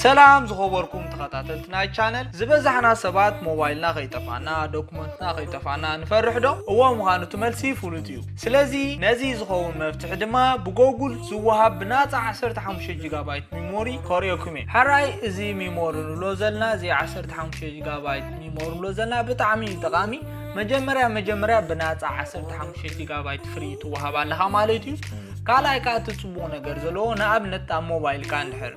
ሰላም ዝኸበርኩም ተኸታተልቲ ናይ ቻነል፣ ዝበዛሕና ሰባት ሞባይልና ከይጠፋና፣ ዶክመንትና ከይጠፋና ንፈርሕ ዶ? እዎ ምዃኑ እቲ መልሲ ፍሉጥ እዩ። ስለዚ ነዚ ዝኸውን መፍትሒ ድማ ብጎጉል ዝወሃብ ብናጻ ዓሰርተ ሓሙሽተ ጂጋባይት ሚሞሪ ከርእየኩም እየ። ሕራይ እዚ ሚሞሪ ንብሎ ዘለና፣ እዚ ዓሰርተ ሓሙሽተ ጂጋባይት ሚሞሪ ንብሎ ዘለና ብጣዕሚ እዩ ጠቓሚ። መጀመርያ መጀመርያ ብናጻ ዓሰርተ ሓሙሽተ ጂጋባይት ፍሪ ትወሃብ ኣለኻ ማለት እዩ። ካልኣይ ከዓ እቲ ጽቡቕ ነገር ዘለዎ ንኣብነት ኣብ ሞባይልካ እንድሕር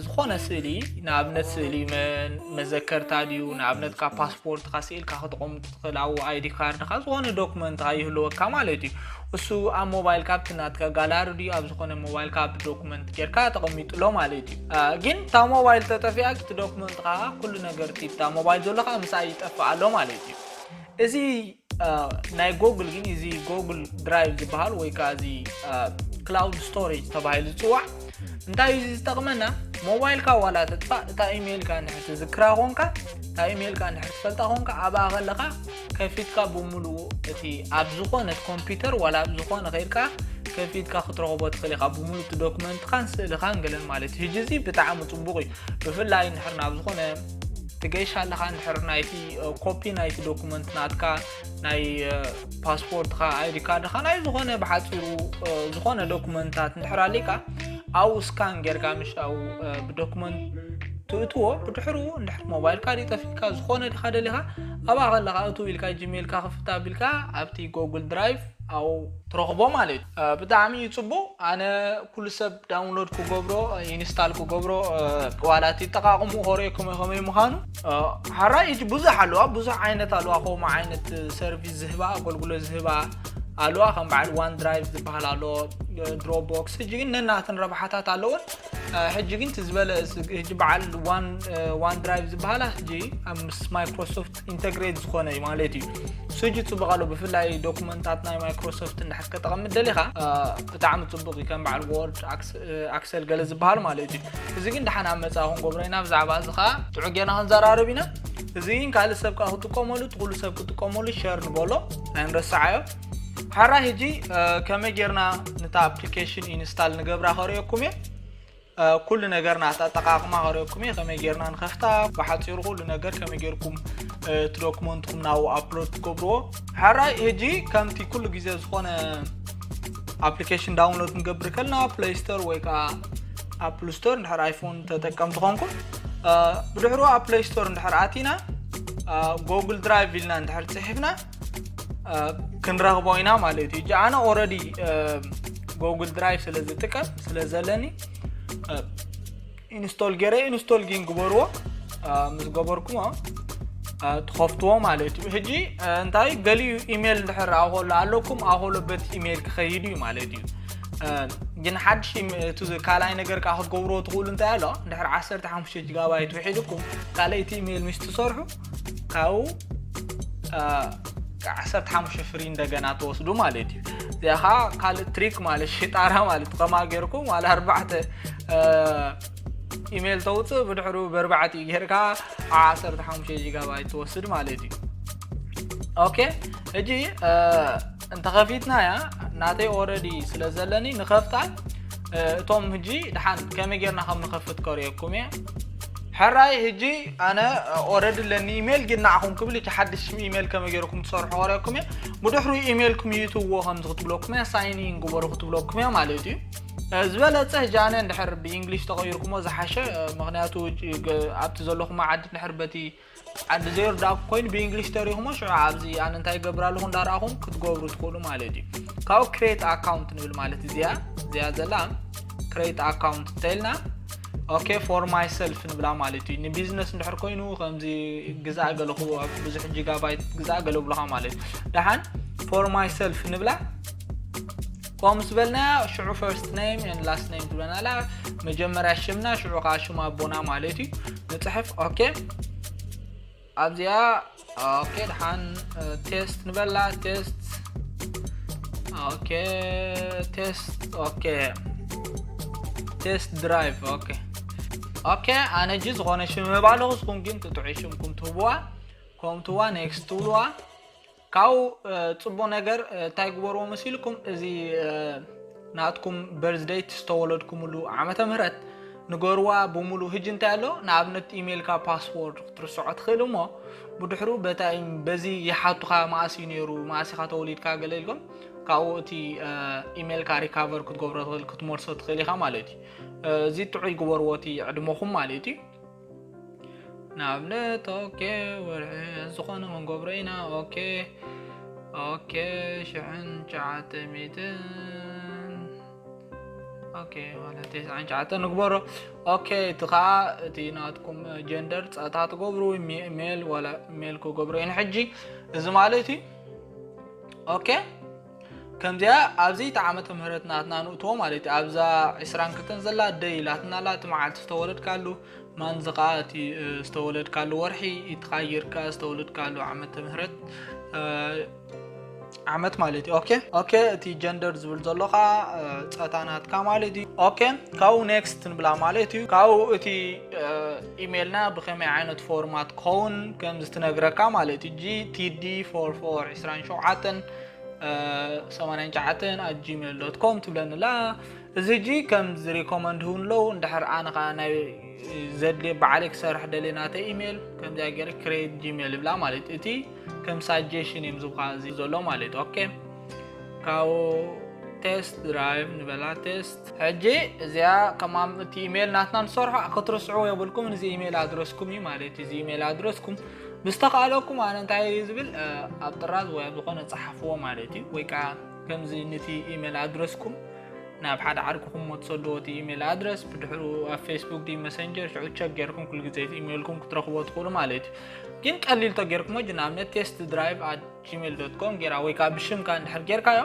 ዝኾነ ስእሊ ንኣብነት ስእሊ መዘከርታ ድዩ ንኣብነት ካብ ፓስፖርትካ ስኢልካ ክተቐምጡ ትኽእል ኣብኡ ኣይዲ ካርድካ ዝኾነ ዶክመንትካ ይህልወካ ማለት እዩ። እሱ ኣብ ሞባይልካ ኣብቲ ናትካ ጋላሪ ድዩ ኣብ ዝኾነ ሞባይልካ ኣብ ዶክመንት ጌርካ ተቐሚጥሎ ማለት እዩ። ግን እታ ሞባይል ተጠፊኣ እቲ ዶክመንትካ ኩሉ ነገር እታ ሞባይል ዘሎካ ምስኣ ይጠፍእ ኣሎ ማለት እዩ። እዚ ናይ ጎግል ግን እዚ ጎግል ድራይቭ ዝበሃል ወይ ከዓ እዚ ክላውድ ስቶሬጅ ተባሂሉ ዝፅዋዕ እንታይ እዩ ዝጠቕመና? ሞባይልካ ዋላ ተጥፋእ እታ ኢሜይልካ እንድሕር ትዝክራ ኮንካ እታ ኢሜይልካ እንድሕር ትፈልጣ ኮንካ ኣብኣ ከለካ ከፊትካ ብምሉኡ እቲ ኣብ ዝኾነት ኮምፒውተር ዋላ ኣብ ዝኾነ ከይድካ ከፊትካ ክትረኽቦ ትኽእል ኢኻ ብምሉእ እቲ ዶክመንትካን ስእልኻን ገለን ማለት እዩ። ሕጂ እዚ ብጣዕሚ ፅቡቕ እዩ። ብፍላይ እንድሕር ናብ ዝኾነ ትገይሽ ኣለኻ እንድሕር ናይቲ ኮፒ ናይቲ ዶኩመንት ናትካ ናይ ፓስፖርትካ ኣይዲ ካርድካ ናይ ዝኾነ ብሓፂሩ ዝኾነ ዶኩመንታት እንድሕር ኣሊካ ኣብኡ ስካን ጌርካ ምሽ ኣብኡ ብዶኩመንት ትእትዎ ብድሕሩ እንድሕር ሞባይልካ ዲጠፊካ ዝኾነ ዲካ ደሊካ ኣብኣ ከለካ እቱ ኢልካ ጂሜልካ ክፍት ኣቢልካ ኣብቲ ጎግል ድራይቭ ኣብኡ ትረኽቦ ማለት እዩ። ብጣዕሚ እዩ ፅቡቅ። ኣነ ኩሉ ሰብ ዳውንሎድ ክገብሮ ኢንስታል ክገብሮ ዋላ እቲ ጠቃቅሙ ከርእየኩም እየ ከመይ ምዃኑ። ሓራይ እጅ ብዙሕ ኣለዋ ብዙሕ ዓይነት ኣለዋ ከምኡ ዓይነት ሰርቪስ ዝህባ ኣገልግሎት ዝህባ ኣለዋ ከም በዓል ዋን ድራይቭ ዝበሃል ኣሎ ድሮፕቦክስ ሕጂ ግን ነናትን ረብሓታት ኣለውን። ሕጂ ግን ትዝበለ ሕጂ በዓል ዋን ድራይቭ ዝበሃላ ሕጂ ምስ ማይክሮሶፍት ኢንተግሬት ዝኾነ እዩ ማለት እዩ። እሱ ሕጂ ፅቡቅ ኣሎ ብፍላይ ዶኩመንታት ናይ ማይክሮሶፍት እንድሕር ከተቐምጥ ደሊኻ ብጣዕሚ ፅቡቅ እዩ ከም በዓል ወርድ ኣክሰል ገለ ዝበሃል ማለት እዩ። እዚ ግን ደሓን ኣብ መፃ ክንገብሮ ኢና ብዛዕባ እዚ ከዓ ጥዑ ጌና ክንዘራርብ ኢና። እዚ ግን ካልእ ሰብ ከዓ ክጥቀመሉ እቲ ኩሉ ሰብ ክጥቀመሉ ሸር ንበሎ ኣይንረስዓዮ። ሓራ ሕጂ ከመይ ጌርና ነታ ኣፕሊኬሽን ኢንስታል ንገብራ ከርእየኩም እየ። ኩሉ ነገር ናታ ኣጠቃቅማ ከርእየኩም እየ ከመይ ጌርና ንኸፍታ ብሓፂሩ ኩሉ ነገር ከመይ ጌርኩም እቲ ዶክመንትኩም ናብኡ ኣፕሎድ ትገብርዎ። ሓራይ ሕጂ ከምቲ ኩሉ ግዜ ዝኾነ ኣፕሊኬሽን ዳውንሎድ ንገብር ከልና ፕሌይ ስቶር ወይ ከዓ ኣፕል ስቶር እንድሕር ኣይፎን ተጠቀምቲ ኾንኩም ብድሕሩ ኣብ ፕሌይ ስቶር እንድሕር ኣቲና ጎግል ድራይቭ ኢልና እንድሕር ፅሒፍና ክንረኽቦ ኢና ማለት እዩ። ኣነ ኦረዲ ጎግል ድራይቭ ስለ ዝጥቀም ስለ ዘለኒ ኢንስቶል ገይረ ኢንስቶል ግን ግበርዎ ምስ ገበርኩሞ ትኸፍትዎ ማለት እዩ። ሕጂ እንታይ ገሊኡ ኢሜይል እንድሕር ኣኸሎ ኣለኩም ኣኸሎ በቲ ኢሜይል ክኸይድ እዩ ማለት እዩ። ግን ሓድሽ ካልኣይ ነገር ከዓ ክትገብርዎ ትኽእሉ እንታይ ኣሎ እንድሕር ዓሰርተ ሓሙሽተ ጂጋባይት ውሒድኩም ካልኣይቲ ኢሜይል ምስ ትሰርሑ ካብኡ ዓሰርተ ሓሙሽተ ፍሪ እንደገና ትወስዱ ማለት እዩ። እዚኣ ከዓ ካልእ ትሪክ ማለት ሽጣራ ማለት ከማ ገይርኩም ዋላ ኣርባዕተ ኢሜይል ተውፅእ ብድሕሩ በርባዕቲ ጌርካ ዓሰርተ ሓሙሽተ ጂጋባይት ትወስድ ማለት እዩ። ኦኬ ሕጂ እንተኸፊትና እያ ናተይ ኦረዲ ስለ ዘለኒ ንኸፍታ እቶም ሕጂ ድሓን ከመይ ጌርና ከም ንኸፍት ከርእየኩም እየ። ሕራይ ሕጂ ኣነ ኦረዲ ኣለኒ ኢሜይል ግን ንዓኹም ክብል ሕጂ ሓድሽ ኢሜይል ከመይ ገይርኩም ትሰርሑ ከርእየኩም እየ። ብድሕሩ ኢሜይልኩም ይእትውዎ ከምዚ ክትብለኩም እያ ሳይን ኢን ግበሩ ክትብለኩም እያ ማለት እዩ። ዝበለፀ ሕጂ ኣነ እንድሕር ብእንግሊሽ ተቐይርኩሞ ዝሓሸ ምክንያቱ ኣብቲ ዘለኹም ዓዲ እንድሕር በቲ ዓዲ ዘይርዳእኩ ኮይኑ ብእንግሊሽ ተሪኹሞ ሽዑ ኣብዚ ኣነ እንታይ ይገብር ኣለኹ እንዳረኣኹም ክትገብሩ ትኽእሉ ማለት እዩ። ካብኡ ክሬት ኣካውንት ንብል ማለት እዚኣ እዚኣ ዘላ ክሬት ኣካውንት እንተኢልና ኦኬ ፎር ማይሰልፍ ንብላ ማለት እዩ። ንቢዝነስ እንድሕር ኮይኑ ከምዚ ግዛእ ገለ ብዙሕ ጂጋባይት ግዛእ ገለ ብለኻ ማለት እዩ። ደሓን ፎር ማይሰልፍ ንብላ ከምኡ ምስ በልናያ ሽዑ ፈርስት ኔም ን ላስት ኔም ትብለና ኣላ። መጀመርያ ሽምና ሽዑ ከዓ ሽም ኣቦና ማለት እዩ። ንፅሕፍ ኦኬ ኣብዚኣ ኦኬ ደሓን ቴስት ንበላ ቴስት ኦኬ ቴስት ኦኬ ቴስት ድራይቭ ኦኬ ኦኬ ኣነ ጂ ዝኾነ ሽም ህብ ኣለኹ ንስኹም ግን ጥጥዑ ሽምኩም ትህብዋ ከምትዋ ኔክስት ትብልዋ ካብኡ ፅቡቅ ነገር እንታይ ግበርዎ መሲልኩም እዚ ናትኩም በርዝደይት ዝተወለድኩምሉ ዓመተ ምህረት ንገርዋ ብሙሉእ። ህጂ እንታይ ኣሎ? ንኣብነት ኢሜይልካ ፓስወርድ ክትርስዖ ትኽእል እሞ ብድሕሩ በታ ኢም-፣ በዚ ይሓቱኻ፣ መኣስ እዩ ነይሩ፣ መኣስ ኢኻ ተወሊድካ፣ ገለ ኢልኩም ካብኡ እቲ ኢሜይልካ ሪካቨር ክትገብሮ ትኽእል፣ ክትመልሶ ትኽእል ኢኻ ማለት እዩ። እዚ ጥዑይ ግበርዎ እቲ ዕድመኹም ማለት እዩ። ንኣብነት ኦኬ፣ ወርሒ ዝኾነ ክንገብሮ ኢና። ኦኬ ኦኬ፣ ሽሕን ትሽዓተ ሚእትን፣ ኦኬ፣ ማለት ተስዓን ትሽዓተን ንግበሮ። ኦኬ፣ እቲ ኸዓ እቲ ናትኩም ጀንደር ጸታ ትገብሩ፣ ሜ-፣ ሜል ዋላ ሜል ክገብሩ እየን ሕጂ። እዚ ማለት እዩ። ኦኬ፣ ከምዚኣ ኣብዚ እቲ ዓመተ ምህረት ናትና ንእትዎ ማለት እዩ። ኣብዛ ዕስራን ክልተን ዘላ ደይ ኢላትና ኣላ፣ እቲ መዓልቲ ዝተወለድካሉ፣ ማንዚ ኸዓ እቲ፣ እ፣ ዝተወለድካሉ ወርሒ፣ እቲ ኻይርካ ዝተወለድካሉ ዓመተ ምህረት፣ እ፣ ዓመት ማለት እዩ። ኦኬ ኦኬ፣ እቲ ጀንደር ዝብል ዘሎ ኸዓ፣ እ፣ ጸታ ናትካ ማለት እዩ። ኦኬ፣ ካብኡ ኔክስት ንብላ ማለት እዩ። ካብኡ እቲ፣ እ፣ ኢሜይልና ብኸመይ ዓይነት ፎርማት ክኸውን ከም ዝትነግረካ ማለት እዩ። ጂ ቲ ዲ ፎር ፎር ዕስራን ሸውዓተን ሰማንያን ትሽዓተን ኣት ጂሜል ዶት ኮም ትብለኒ ኣላ። እዚ ሕጂ ከም ዝሪኮመንድ እውን ኣለዉ። እንድሕር ኣነ ኸዓ ናይ ዘድልየ ባዕለይ ክሰርሕ ደልየ ናተይ ኢሜል፣ ከምዚኣ ገይረ ክሬት ጂሜል ይብላ ማለት እዩ። እቲ ከም ሳጀሽን እዮም ዝብኻ እዚ ዘሎ ማለት እዩ። ኦኬ፣ ካብኡ ቴስት ድራይቭ ንበላ። ቴስት ሕጂ እዚኣ ከማም እቲ ኢሜል ናትና ንሰርሖ ክትርስዕዎ የብልኩም። እዚ ኢሜል ኣድረስኩም እዩ ማለት እዩ። እዚ ኢሜል ኣድረስኩም ብዝተኻእለኩም ኣነ እንታይ እዩ ዝብል፣ እ፣ ኣብ ጥራዝ ወይ ኣብ ዝኾነ ጸሓፍዎ ማለት እዩ። ወይ ከዓ ከምዚ ነቲ ኢሜል ኣድረስኩም ናብ ሓደ ዓርክኹም እሞ ትሰድዎ እቲ ኢሜል ኣድረስ፣ ብድሕሩ ኣብ ፌስቡክ ድዩ መሰንጀር፣ ሽዑ ቸክ ጌርኩም ኩሉ ግዜ እቲ ኢሜልኩም ክትረኽብዎ ትኽእሉ ማለት እዩ። ግን ቀሊል ተጌርኩሞ፣ ሕጂ ንኣብነት ቴስት ድራይቭ ኣት ጂሜል ዶት ኮም ጌራ ወይ ከዓ ብሽምካ እንድሕር ጌርካዮ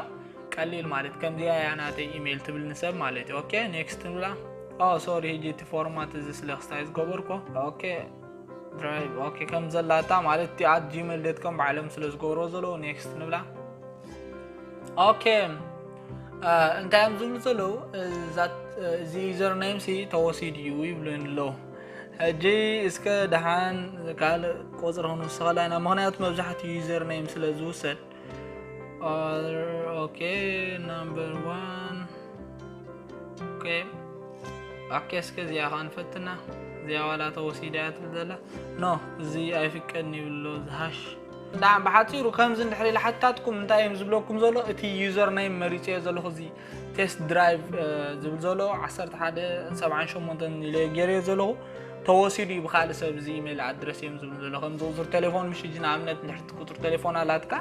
ቀሊል ማለት፣ ከምዚኣ እያ ናተይ ኢሜል ትብል ንሰብ ማለት እዩ። ኦኬ፣ ኔክስት ንብላ። ኦ ሶሪ፣ ሕጂ እቲ ፎርማት እዚ ስለ ክስታይ ዝገበርኮ። ኦኬ፣ ድራይቭ። ኦኬ፣ ከም ዘላታ ማለት እቲ ኣት ጂሜል ዶት ኮም ባዕሎም ስለ ዝገብርዎ ዘለዉ፣ ኔክስት ንብላ። ኦኬ፣ እ፣ እንታይ እዮም ዝብሉ ዘለዉ? እዛ፣ እዚ ዩዘር ኔም ሲ ተወሲዱ እዩ ይብሉኒ ኣለዉ። ሕጂ እስከ ደሓን ካልእ ቁጽሪ ክንውስኸላ ኢና፣ ምኽንያቱ መብዛሕትኡ ዩዘር ኔም ስለ ዝውሰድ። ኦር፣ ኦኬ፣ ናምበር ዋን። ኦኬ፣ ኦኬ፣ እስከ እዚኣ ኸዓ ንፈትና። እዚኣ ዋላ ተወሲዳ እያ ትብል ዘላ። ኖ፣ እዚ ኣይፍቀድን ይብሎ ዝሃሽ። ዳ-፣ ብሓጺሩ ከምዚ እንድሕር ኢለ ሓታትኩም እንታይ እዮም ዝብለኩም ዘሎ? እቲ ዩዘር ኔም መሪጸዮ ዘለኹ፣ እዚ ቴስት ድራይቭ፣ እ፣ ዝብል ዘሎ ዓሰርተ ሓደ ሰብዓን ሸሞንተን ኢለ ገይረዮ ዘለኹ፣ ተወሲዱ እዩ ብኻልእ ሰብ፣ እዚ ኢሜል ኣድረስ እዮም ዝብሉ ዘሎ። ከምዚ ቁጽሪ ቴሌፎን ምሽ፣ ሕጂ ንኣብነት እንድሕር እቲ ቁጽሪ ቴሌፎን ኣላትካ፣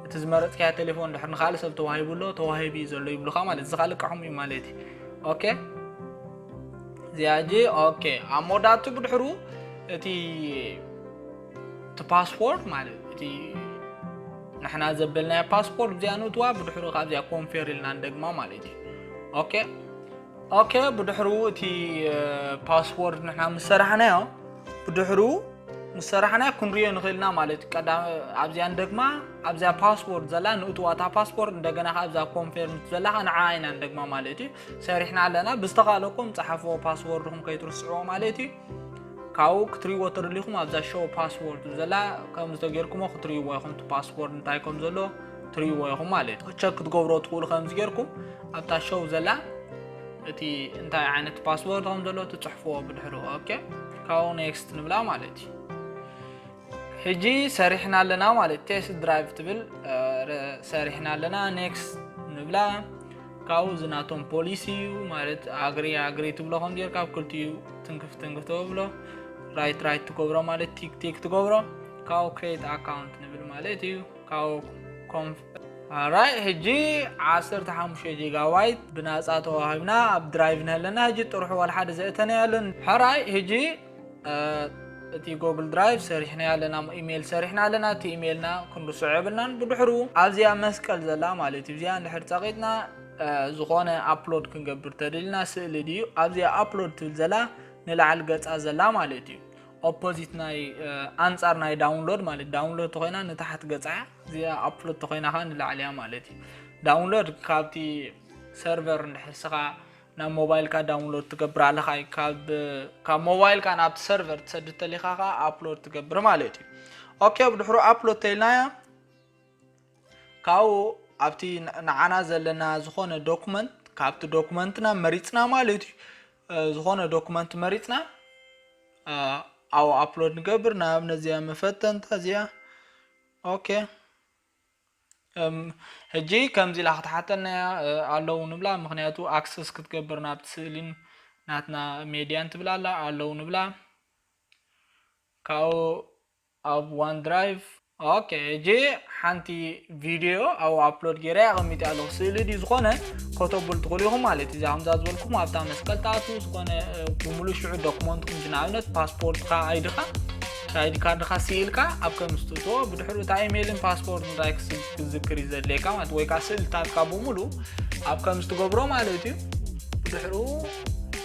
እቲ ዝመረጽካዮ ቴሌፎን እንድሕር ንኻልእ ሰብ ተዋሂቡ ኣሎ፣ ተዋሂቡ እዩ ዘሎ ይብሉኻ ማለት፣ እዚ ኻልእ ልክዕኹም እዩ ማለት እዩ። ኦኬ፣ እዚኣ ሕጂ ኦኬ፣ ኣብ መወዳእቱ ብድሕሩ እቲ፣ እቲ ፓስወርድ ማለት እቲ ንሕና ዘበልናዮ ፓስወርድ እዚኣ ንእትዋ፣ ብድሕሩ ካብዚኣ ኮንፌር ኢልና ንደግማ ማለት እዩ። ኦኬ ኦኬ፣ ብድሕሩ እቲ፣ እ፣ ፓስወርድ ንሕና ምስ ሰራሕናዮ፣ ብድሕሩ ምስ ሰራሕናዮ ክንሪኦ ንኽእልና ማለት እዩ። ቀዳም ኣብዚኣ ንደግማ፣ ኣብዚኣ ፓስወርድ ዘላ ንእትዋ እታ ፓስወርድ፣ እንደገና ከኣ ኣብዛ ኮንፌርም ዘላ ከኣ ንዓ ኢና ንደግማ ማለት እዩ። ሰሪሕና ኣለና፣ ብዝተኻእለኩም ጸሓፍዎ ፓስወርድኹም ከይትርስዕዎ ማለት እዩ። ካብኡ ክትሪእዎ ተደሊኹም ኣብዛ ሾው ፓስወርድ ዘላ ከምዚ ተጌርኩሞ ክትሪእዎ ኢኹም፣ እቲ ፓስወርድ እንታይ ከም ዘሎ ትሪእዎ ኢኹም ማለት እዩ። ቸክ ክትገብሮ ትኽእሉ ከምዚ ጌርኩም ኣብታ ሾው ዘላ እቲ እንታይ ዓይነት ፓስወርድ ከም ዘሎ ትጽሕፍዎ ብድሕሩ። ኦኬ፣ ካብኡ ኔክስት ንብላ ማለት እዩ። ሕጂ ሰሪሕና ኣለና ማለት ቴስት ድራይቭ ትብል፣ እ፣ ረ-፣ ሰሪሕና ኣለና። ኔክስት ንብላ። ካብኡ እዚ ናቶም ፖሊሲ እዩ ማለት ኣግሪ ኣግሪ ትብሎ ከም ጌርካ ኣብ ክልቲኡ ትንክፍ ትንክፍ ተብሎ ራይት ራይት ትገብሮ ማለት ቲክ ቲክ ትገብሮ። ካብኡ ክሬት ኣካውንት ንብል ማለት እዩ። ካብኡ ኮንፍ-፣ ራይት፣ ሕጂ ዓሰርተ ሓሙሽተ ጂጋባይት ብናጻ ተዋሂብና ኣብ ድራይቭ ንህለና። ሕጂ ጥርሑ ዋላ ሓደ ዘእተና የለን። ሕራይ፣ ሕጂ፣ እ፣ እቲ ጎግል ድራይቭ ሰሪሕናዮ ኣለና፣ ኢሜይል ሰሪሕና ኣለና። እቲ ኢሜይልና ክንርስዖ የብልናን። ብድሕሩ ኣብዚኣ መስቀል ዘላ ማለት እዩ። እዚኣ እንድሕር ጸቒጥና፣ እ፣ ዝኾነ ኣፕሎድ ክንገብር ተደሊና፣ ስእሊ ድዩ? ኣብዚኣ ኣፕሎድ ትብል ዘላ ንላዕሊ ገጻ ዘላ ማለት እዩ። ኦፖዚት ናይ፣ እ፣ ኣንጻር ናይ ዳውንሎድ ማለት፣ ዳውንሎድ ተኾይና ንታሕቲ ገጻ እያ፣ እዚኣ ኣፕሎድ ተኾይና ኸኣ ንላዕሊ እያ ማለት እዩ። ዳውንሎድ ካብቲ ሰርቨር እንድሕር ንስኻ ናብ ሞባይልካ ዳውንሎድ ትገብር ኣለኻ፣ ካብ፣ ካብ ሞባይልካ ናብቲ ሰርቨር ትሰድድ ተሊኻ ኸኣ ኣፕሎድ ትገብር ማለት እዩ። ኦኬ፣ ብድሕሩ ኣፕሎድ ተኢልናያ፣ ካብኡ ኣብቲ ን-፣ ንዓና ዘለና ዝኾነ ዶክመንት፣ ካብቲ ዶክመንትና መሪጽና ማለት እዩ። ዝኾነ ዶክመንት መሪፅና ኣብኡ ኣፕሎድ ንገብር። ንኣብነት እዚኣ መፈተንታ እዚኣ። ኦኬ፣ ሕጂ ከምዚ ኢላ ክትሓተና እያ። ኣለዉ ንብላ፣ ምክንያቱ ኣክሰስ ክትገብር ናብቲ ስእሊን ናትና ሜድያን ትብል ኣላ። ኣለዉ ንብላ። ካብኡ ኣብ ዋን ድራይቭ። ኦኬ፣ ሕጂ ሓንቲ ቪድዮ ኣብኡ ኣፕሎድ ገይረ ኣቐሚጠ ኣለኹ። ስእሊ ድዩ ዝኾነ ከተቡል ትኽእሉ ኢኹም ማለት እዩ። እዛ ከምዛ ዝበልኩም ኣብታ መስቀል ትኣትዉ፣ ዝኾነ ብምሉእ ሽዑ ዶክመንትኩም፣ ንኣብነት ፓስፖርትካ፣ ኣይድኻ፣ ኣይዲ ካርድካ ስኢልካ ኣብ ከም ዝትእትዎ፣ ብድሕሪኡ እታ ኢሜይልን ፓስፖርትን ጥራይ ክዝክር እዩ ዘድልየካ ማለት፣ ወይ ከዓ ስእልታትካ ብምሉእ ኣብ ከም ዝትገብሮ ማለት እዩ። ብድሕሪኡ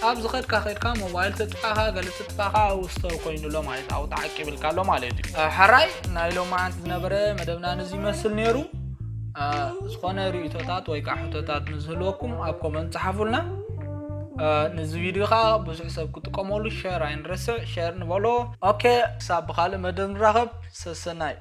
ኣብ ዝኸድካ ከድካ ሞባይል ተጥፋኻ፣ ገለ ተጥፋኻ፣ ኣብኡ ስቶር ኮይኑሎ ማለት፣ ኣብኡ ተዓቂብልካ ኣሎ ማለት እዩ። ሕራይ ናይ ሎማዓንቲ ዝነበረ መደብና ነዚ ይመስል ነይሩ። ዝኾነ ርእቶታት ወይ ከዓ ሕቶታት ንዝህልወኩም ኣብ ኮመንት ጸሓፉልና። ነዚ ቪድዮ ከዓ ብዙሕ ሰብ ክጥቀመሉ ሸር ኣይንረስዕ፣ ሸር ንበሎ። ኦኬ፣ ክሳብ ብኻልእ መደብ ንራኸብ። ሰሰናይ።